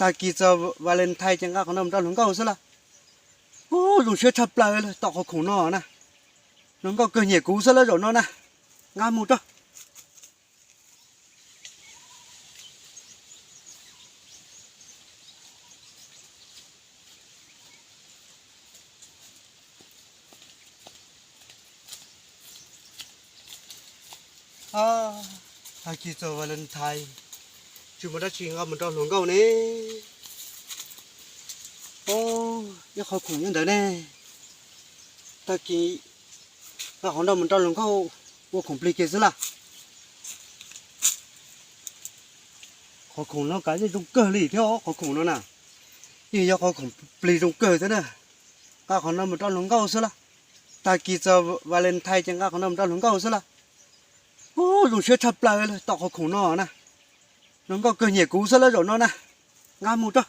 Tag kis txog Valentine ces nqa qhov no mus rau hluas nkauj xwb las. Ub, zoo siab tshaj plaws li, tau qhov khoom no na. Hluas nkauj kawg nyiam kuv xwb lawm zaum no na. Nqa mus rau. Tag kis txog Valentine, tsis muaj dab tsi nqa mus rau hluas nkauj ne. Ub, ib qhov khoom nyob ntawd ne. Tag kis nqa qhov no mus rau hluas nkauj ua khoom plig kiag xwb las. Qhov khoom no kav yeej zoo kawg li thiab, qhov khoom no na, yeej yog qhov khoom plig zoo kawg thiab na. Nqa qhov no mus rau hluas nkauj xwb las. Tag kis txog Valentine ces nqa qhov no mus rau hluas nkauj xwb las. Ub, zoo siab tshaj plaws li, tau qhov khoom no na. Hluas nkauj kawg nyiam kuv xwb lawm zaum no na. Nqa mus rau.